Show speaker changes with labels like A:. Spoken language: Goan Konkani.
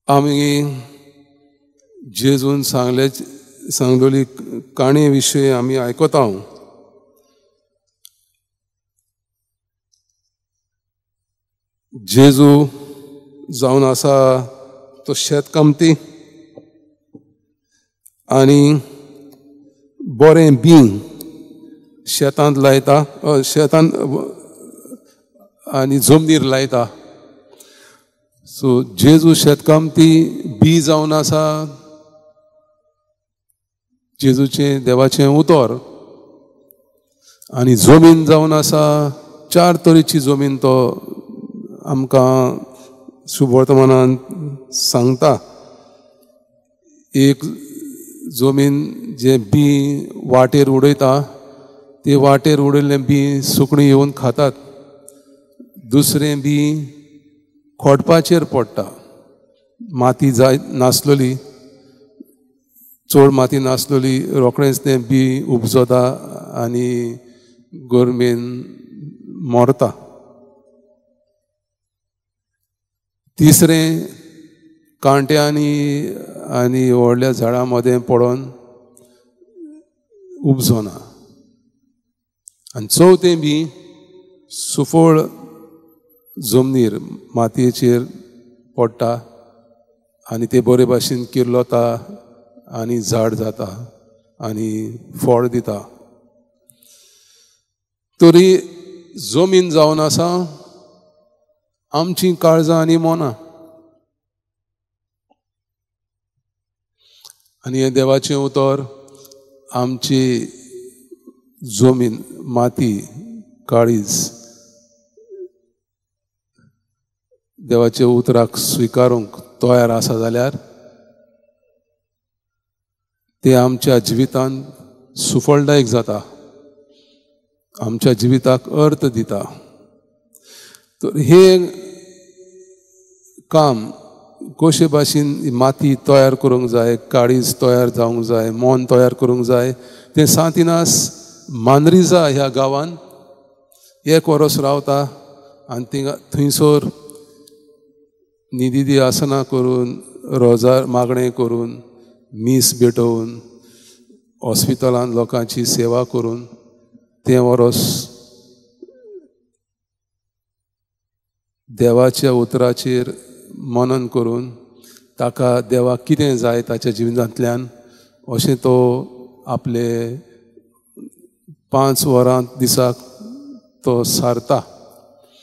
A: आमी जेजून सांगले सांगलेली काणी विशय आमी आयकता. जेजू जावन आसा तो शेतकामती आनी बरें बीं शेतांत लायता, शेतांत आनी जमनीर लायता. सो जेजू शेतकामती बी जावन आसा जेजूचें देवाचें उतर, आनी जमीन जावन आसा चार तरेची जमीन तो आमकां शुभवर्तमानान सांगता. एक जमीन जे बी वाटेर उडयता ते वाटेर उडयल्लें बी सुकणीं येवन खातात. दुसरें बी खोडपाचेर पडटा, माती जाय नासलेली, चड माती नासलेली, रोखडेंच तें बी उपजता आनी गरमेन मरता. तिसरें कांट्यांनी आनी व्हडल्या झाडां मदें पडोन उपजना. आनी चवथें बी सुफळ जमनीर मातयेचेर पडटा आनी ते बरे भाशेन किर्लोता आनी झाड जाता आनी फळ दिता. तरी जमीन जावन आसा आमची काळजां आनी मनां, आनी हें देवाचें उतर आमची जमीन, माती, काळीज देवाच्या उतराक स्विकारूंक तयार आसा जाल्यार ते आमच्या जिवितांत सुफळदायक जाता, आमच्या जिविताक अर्थ दिता. तर हें काम कशे भाशेन माती तयार करूंक जाय, काळीज तयार जावंक जाय, मन तयार करूंक जाय, तें सांतिनास मांद्रिजा ह्या गांवान एक वरोस रावता आनी थिंगा थंयसर निदिदी आसना करून, रोजार मागणें करून, मीस भेटोवन, हॉस्पिटलांत लोकांची सेवा करून तें वरोस देवाच्या उतराचेर मनन करून ताका देवाक कितें जाय ताच्या जिवितांतल्यान अशें तो आपले 5 वरां दिसाक तो सारता.